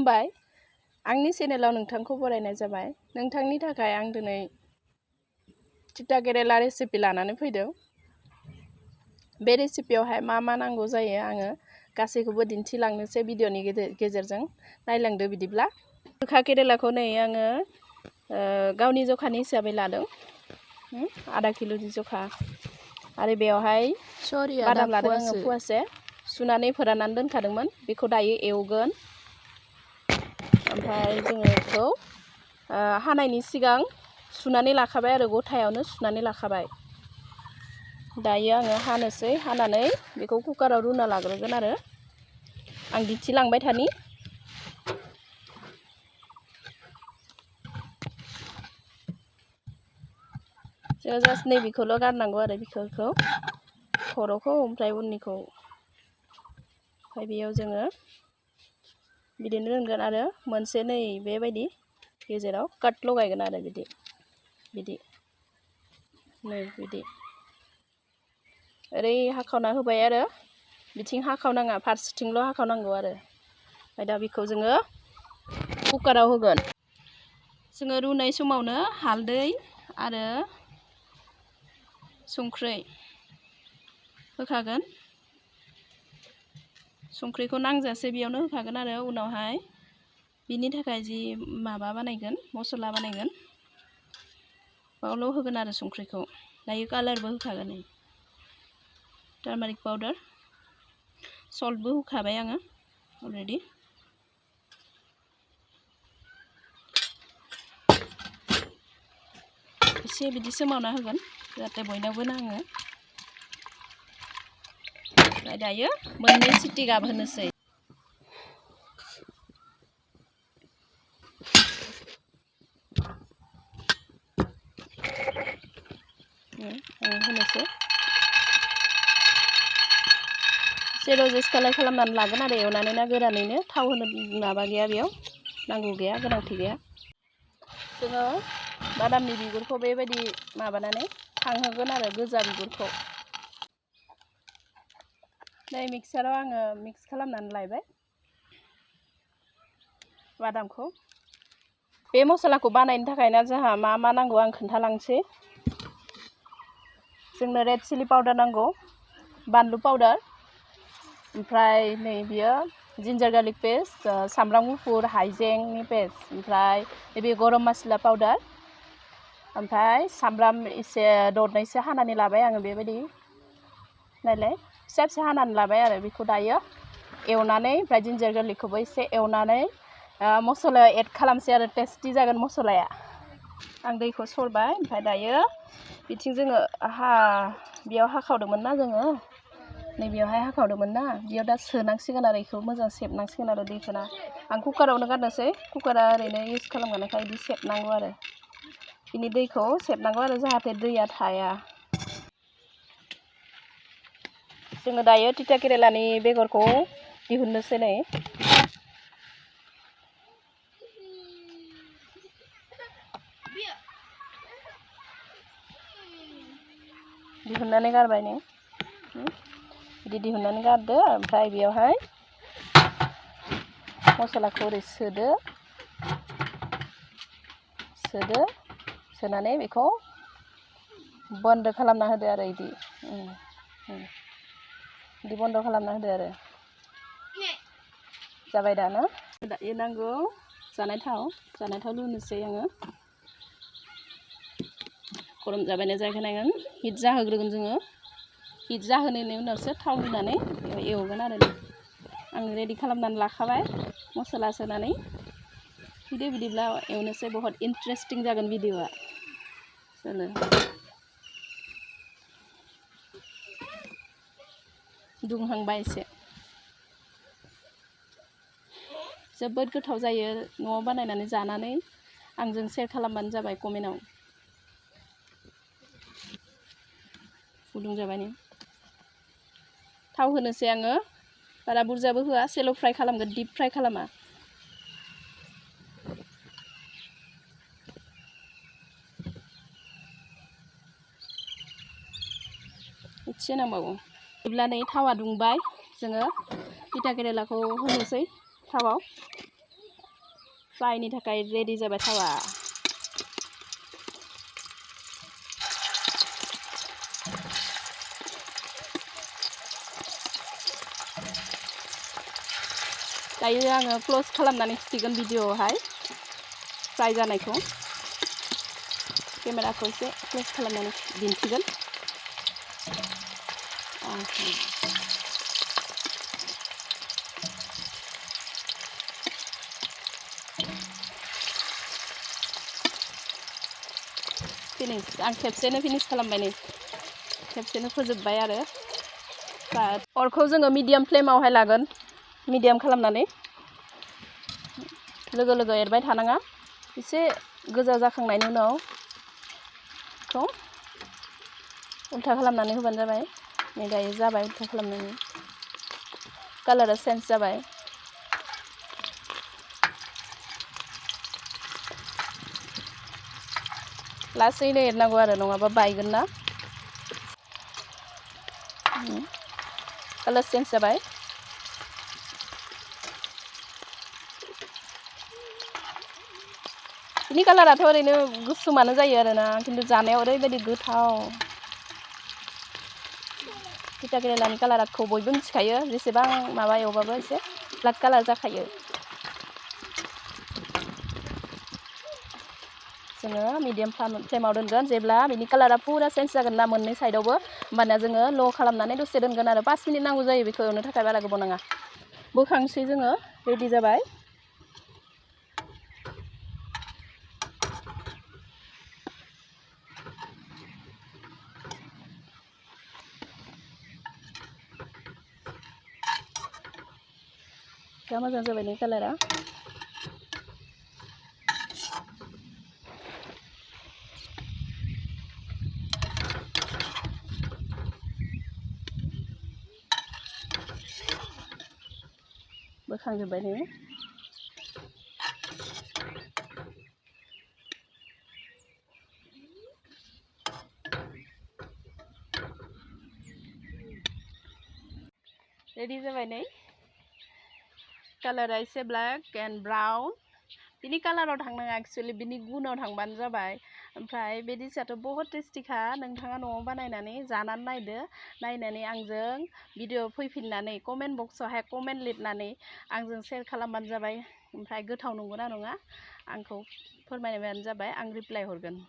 खुलुमबाय आंनि चेनेलाव नोंथांखौ बरायनाय जाबाय। नोंथांनि थाखाय आं दिनै तिता केरेला रेसिपि लानानै फैदों। बे रेसिपियावहाय मा मा नांगौ जायो आङो गासैखौबो दिन्थिलांनोसै भिडिअनि गेजेरजों नायलांदो बिदिब्ला। गोखा केरेलाखौ नै आङो गावनि जखानि हिसाबै लादों, आधा किल'नि जखा। आरो बेवहाय बादाम लादों आङो फुवासे, सुनानै फोराननानै दोनखादोंमोन। बेखौ दायो एवगोन। ओमफ्राय जोङो बेखौ हानायनि सिगां सुनानै लाखाबाय आरो गथायावनो सुनानै लाखाबाय। दायो आङो हानोसै, हानानै बेखौ कुकाराव रुना लाग्रोगोन आरो आं दिन्थिलांबाय थानि। जोङो जास्ट नैबेखौल' गारनांगौ आरो बिखौखौ, खर'खौ ओमफ्राय उननिखौ। ओमफ्राय बेयाव जोङो बिदिनो दोनगोन आरो मोनसे नै बेबायदि गेजेराव काट लगायगोन आरो बिदि नै बिदि ओरै हाखावना होबाय आरो बिथिं हाखावनाङा, फारसेथिंल' हाखावनांगौ आरो। ओमफ्राय दा बेखौ जोङो कुकाराव होगोन। जोङो रुनाय समावनो हालदै आरो संख्रै होखागोन। संख्रिखौ नांजासे बेयावनो होखागोन आरो उनावहाय बिनि थाखाय जि माबा बानायगोन, मस्ला बानायगोन, बावल' होगोन आरो संख्रिखौ। दायो कालारबो होखागोन, नै टारमारिक पाउदार, सल्टबो होखाबाय आङो अलरेडि। एसे बिदि सोमावना होगोन जाहाथे बयनावबो नाङो। ओमफ्राय दायो मोननै सिटि गाबहोनोसै। होनोसै सेर' जेस कालार खालामनानै लागोन आरो एवनानै ना गोरानैनो, थाव होनो माबा गैया, बेयाव नांगौ गैया, गोनांथि गैया। जोङो बादामनि बिगुरखौ बेबायदि माबानानै थांहोगोन आरो गोजा बिगुरखौ। नै मिक्साराव आङो मिक्स खालामनानै लायबाय बादामखौ। बे मसलाखौ बानायनो थाखायनो जोंहा मा मा नांगौ आं खोन्थालांसै। जोंनो रेड चिलि पाउडार नांगौ, बानलु पाउडार, ओमफ्राय नै बियो जिन्जार गार्लिक पेस्ट, सामब्राम गुफुर, हाइजेंनि पेस्ट, ओमफ्राय नैबे गरम मस्ला पाउडार, ओमफ्राय सामब्राम एसे दरनैसो हानानै लाबाय आङो बेबायदि नायलाय, फिसा फिसा हानानै लाबाय आरो बेखौ दायो एवनानै, ओमफ्राय जिन्जार गार्लिकखौबो एसे एवनानै मस्लायाव एड खालामसै आरो टेस्टि जागोन मस्लाया। आं दैखौ सरबाय, ओमफ्राय दायो बिथिं जोङो बेयाव हाखावदोंमोन ना जोङो, नैबेयावहाय हाखावदोंमोन ना, बेयाव दा सोनांसिगोन आरो बेखौ मोजां सेबनांसिगोन आरो दैखौ ना। आं कुकारावनो गारनोसै, कुकारा ओरैनो इउस खालामखानायखाय बिदि सेबनांगौ आरो बिनि दैखौ सेबनांगौ आरो जाहाथे दैया थाया। जोङो दायो तिता केरेलानि बेगरखौ दिहुननोसै नै। दिहुननानै गारबाय नै, बिदि दिहुननानै गारदो। ओमफ्राय बेयावहाय मस्लाखौ ओरै सोदो, सोनानै बेखौ बन्द खालामना होदो आरो बिदि बन्द खालामना होदो आरो। जाबाय दा ना? दायो नांगौ जानाय थाव लुनोसै आङो। गरम जाबायना जायाखै नायगोन, हिट जाहोग्रोगोन जोङो। हिट जाहोनायनि उनावसो थाव होनानै एवगोन आरो। आं रेडि खालामनानै लाखाबाय मस्ला सोनानै। बिदिब्ला एवनोसै, बहुत इन्टारेस्टिं जागोन भिडिअआ। चलो दुंहांबाय एसे, जोबोद गोथाव जायो। न'आव बानायनानै जानानै आंजों शेयार खालामबानो जाबाय कमेन्टआव। गुदुं जाबाय नै, थाव होनोसै आङो, बारा बुरजाबो होआ, सेल' फ्राय खालामगोन, डिप फ्राय खालामा। एसे नांबावगौ। बिदिब्ला नै थावा दुंबाय, जोङो तिता केरेलाखौ होनोसै थावाव। फ्रायनि थाखाय रेडि जाबाय थावा। दायो आङो क्लोज खालामनानै खिथिगोन भिडिअआवहाय फ्राय जानायखौ। केमेराखौ एसे क्लोज खालामनानै दिन्थिगोन। फिनिश आं खेबसेनो फिनिश खालामबाय नै खेबसेनो फोजोबबाय आरो अरखौ जोङो मिडियाम फ्लेमावहाय लागोन मिडियाम खालामनानै लोगो लोगो एरबाय थानाङा एसे गोजा जाखांनायनि उनाव खौ उल्था खालामनानै होबानो जाबाय नै दायो जाबाय उल्था खालामनानै कालारा चेन्ज जाबाय लासैनो एरनांगौ आरो नङाबा बायगोन ना कालार चेन्ज जाबाय बिनि कालाराथ' ओरैनो गोसोमानो जायो आरोना खिन्थु जानायाव ओरैबायदि गोथाव तिता केरेलानि कालारखौ बयबो मिथिखायो जेसेबां माबा एवबाबो एसे ब्लेक कालार जाखायो जोङो मिडियाम फ्लेमाव दोनगोन जेब्ला बिनि कालारा पुरा चेन्ज जागोन ना मोननै साइडआवबो होमबाना जोङो ल' खालामनानै दसे दोनगोन आरो 5 मिनिट नांगौ जायो बेखौ एवनो थाखाय बारा गोबाव नाङा बोखांसै जोङो रेडि जाबाय जा मोजां जाबाय नै कालारा बोखांजोब्बाय नै रेडि जाबाय नै कालारा एसे ब्लेक एन्ड ब्राउन बिनि कालाराव थांनाङा एक्चुअलि बिनि गुनाव थांबानो जाबाय ओमफ्राय बे डिशआथ' बहुत टेस्टिखा नोंथाङा न'आव बानायनानै जानानै नायदो नायनानै आंजों भिडिअ फैफिननानै कमेन्ट बक्सआवहाय कमेन्ट लिरनानै आंजों शेयार खालामबानो जाबाय ओमफ्राय गोथाव नंगौना नङा आंखौ फोरमायबानो जाबाय आं रिप्लाय हरगोन